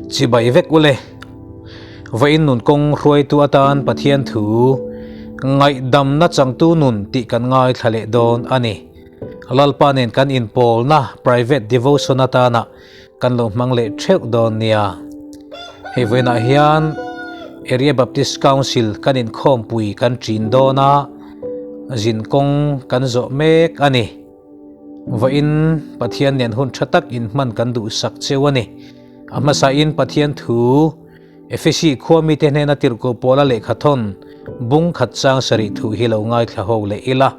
Chibai vek ule. Vawiin nun kawng hruaitu atan Pathian thu ngaihdamna changtu nun tih kan ngaithla leh dawn a ni. Lalpa nen kan inpawlna private devotion atana kan lo hmang leh theuh dawn nia. Hei vawiinah hian Area Baptist Council kan inkhawmpui kan ṭin dawn a, zin kawng kan zawh mek a ni. Vawiin Pathian nen hun ṭha tak inhman kan duhsak cheu a ni. A hmasain Pathian thu Efesi khua mite hnena tirhkoh pawla lehkha thawn bung khat chang sarih thu hi lo ngaithla ho leh ila.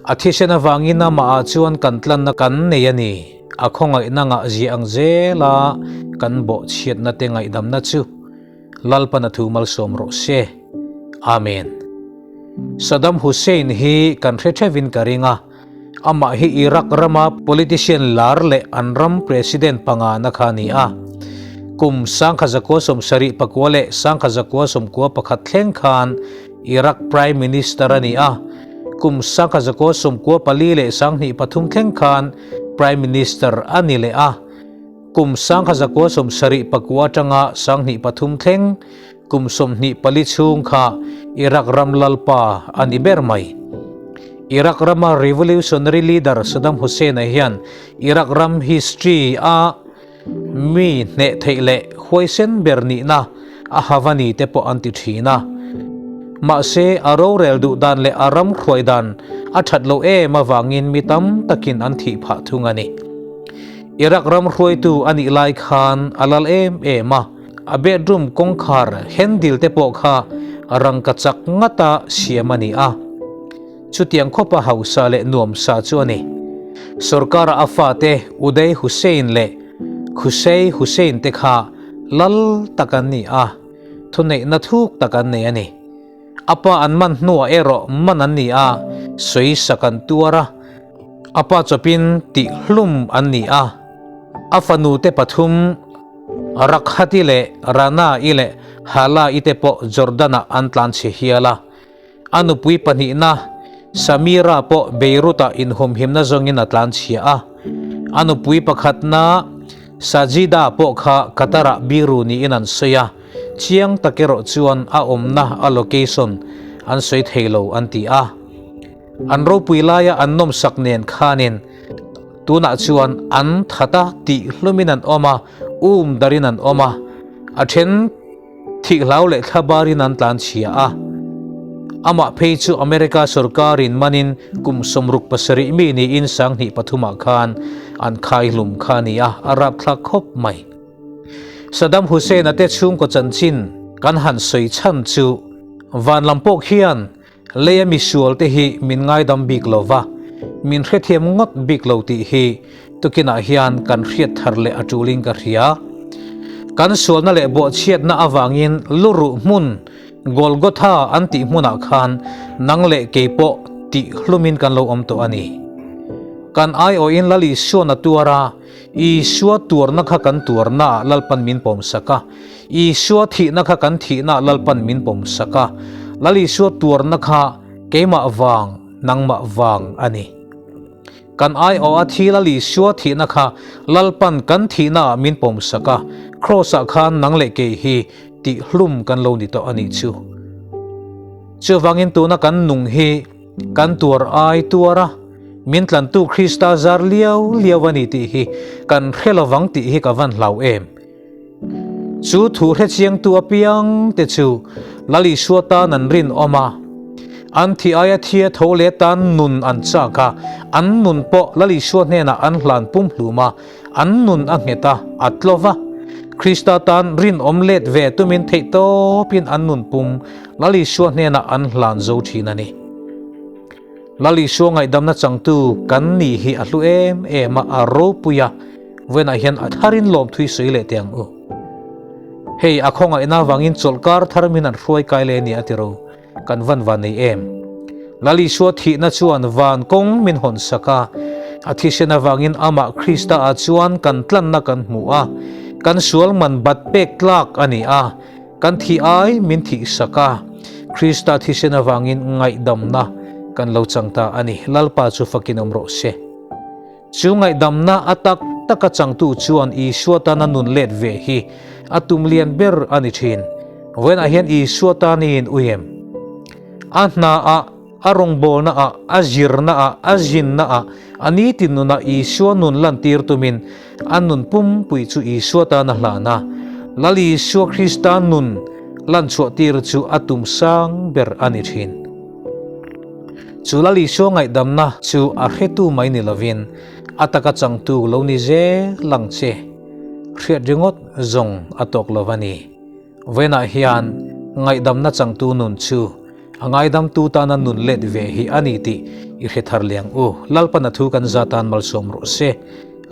A thisen avangin amahah chuan kan tlanna kan nei a ni. A khawngaihna ngah zia ang zela kan bawhchhiatna te ngaihdamna chu Lalpan a thu malsawm rawh se. Amen. Saddam Hussein hi kan hre theuhin ka ring a, amah hi Iraq rama politician lar leh an ram president pangana kha a ni a. Kum 1979 leh 1991 thleng khan Iraq Prime Minister a ni a, kum 1994 leh 2003 thleng khan Prime Minister a ni leh a, kum 1974 atanga 2003 thleng kum 24 chhung kha Iraq ram lalpa a ni ber mai. Iraq rama revolutionary leader Saddam Hussein-a hian Iraq ram history a Mi hneh theih leh huaisen ber nihna a Havani te pawh an ti thin a. Mahse, a rorel duh dan leh a ram hruai dan a that lo em avangin mi tam takin an thih phah thung a ni. Iraq ram hruaitu a nih lai khan a lal em em a, a bedroom kawngkhar handle te pawh kha rangka chak ngata siam a ni a. Chutiang khawpa hausa leh nuamsa chu a ni. Sorkara a fate Uday Hussein leh Qusay Hussein te kha lal tak an ni a, thuneihna thuk tak an nei a ni. A pa an man hnuah erawh man an ni a, sawisak an tuar a, a pa chawpin tihhlum an ni a. A fanute pathum Rakhati leh Rana-i leh Hala-i te pawh Jordan-ah an tlanchhe hial a. A nupui pahnihna Samira pawh Beirut-ah inhumhimna zawngin a tlanchhia a. A nupui pakhatna Sajida pawh kha Qatar-ah biru niin an sawi a, chiang tak erawh chuan a awmna a location an sawi thei lo an ti a. An ropui laia an nawmsak nen khanin tunah chuan an that a tih hlumin an awm a, um darin an awm a, a then Thihhlau leh thlabarin an tlanchhia a, amah phei chu America sorkarin manin kum 67 mi niin 2003 ah khan an khaihlum kha a ni a, a rapthlak khawp mai. Saddam Hussein-a te chhungkaw chanchin kan han sawi chhan chu van lam pawh khian Leia misual te hi min ngaidam bik lo va, min hrethiam ngawt bik lo tih hi tukinah hian kan hriat thar leh a tulin ka hria. Kan sualna leh bawhchhiatna avangin luruh hmun Golgotha an tih hmunah khan nang leh kei pawh tih hlumin kan lo awm tawh a ni. Kan aiawhin Lal Isuan a tuar a, Isua tuarna kha kan tuarnaah Lalpan min pawmsak a, Isua thihna kha kan thihnaah Lalpan min pawmsak a, Lal Isua tuarna kha keimah vang, nangmah vang a ni. Kan aiawha thi Lal Isua thihna kha Lalpan kan thihnaah min pawmsak a, Kraws-ah khan nang leh kei hi tihhlum kan lo ni tawh a nih chu. Chuvangin tuna kan nung hi Kan tuar ai tuar a, min tlantu Krista zar liau liau a ni tih hi kan hre lovang tih hi ka van hlau em. Chu thu hrechiangtu apiang te chu Lal Isua tan an rinawm a, an thi aia thia tho leh tan nun an chak a, an nun pawh Lal Isua hnenah an hlan pumhlum a, an nun a nghet a, a tlo va. Krista tan rinawm let ve tumin theihtawpin an nun pum Lal Isua hnenah an hlan zo thin a ni. Lal Isua ngaihdamna changtu kan nih hi a hlu em em a, a ropui a, vawiinah hian a tharin lawmthui sawi leh teh ang u. Hei a khawngaihna avangin chawlhkar thar min an hruai kai leh a ni a ti ro, kan van van nei em. Lal Isua thihna chuan van kawng min hawn sak a, a thisen avangin amah Krista ah chuan kan tlanna kan hmu a, kan sual man bat pek tlak a ni a, Kan thih ai min thih sak a, Krista thisen avangin ngaihdamna kan lo chang ta a ni. Lalpa chu fakin awm rawh se. Chu ngaihdamna a tak taka changtu chuan Isua tana nun let ve hi a tum lian ber a ni thin. Vawiinah hian Isua tan i in ui em? A hna ah, a rawngbawlna ah, a zirna ah, a zinna ah, a nitin nunah Isua nun lantir tumin a nun pumpui chu Isua tan a hlan a. Lal Isua Krista nun lanchhuah tir chu a tum sang ber a ni thin. Chu Lal Isua ngaihdamna chu a hretu mai ni lovin a taka changtu lo ni zel ang che. Hriat ringawt zawng a tawk lo a ni. Vawiinah hian ngaihdamna changtu nun chu a ngaidamtu tana nun let ve hi a ni tih i hre thar leh ang u. Lalpan a thu kan za tan malsawm rawh se.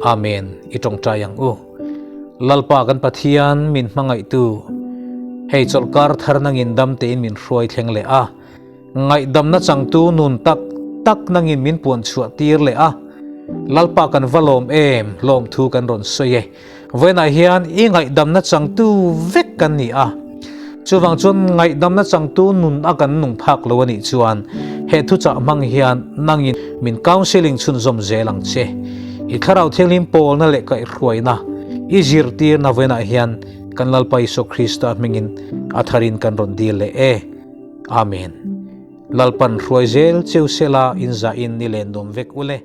Amen. I tawngtai ang u. Lalpa kan Pathian min hmangaihtu, hei chawlhkar thar nangin dam tein min hruai thleng leh a. Ngaihdamna changtu nun tak tak nangin min puan chhuah tir leh a, Lalpa kan va lawm em, lawmthu kan rawn sawi e. Vawiinah hian i ngaihdamna changtu vek kan ni a, chuvang chuan ngaihdamna changtu nun a kan nung phak lo a nih chuan he thuchah hmang hian nangin min counselling chhunzawm zel ang che. I Thlarau Thianghlim pawlna leh kaihhruaina i zirtirna vawiinah hian kan Lalpa Isua Krista hmingin a tharin kan rawn dil leh e. Amen. Lalpan hruai zel cheu sela in zah in ni len dawm vek ule.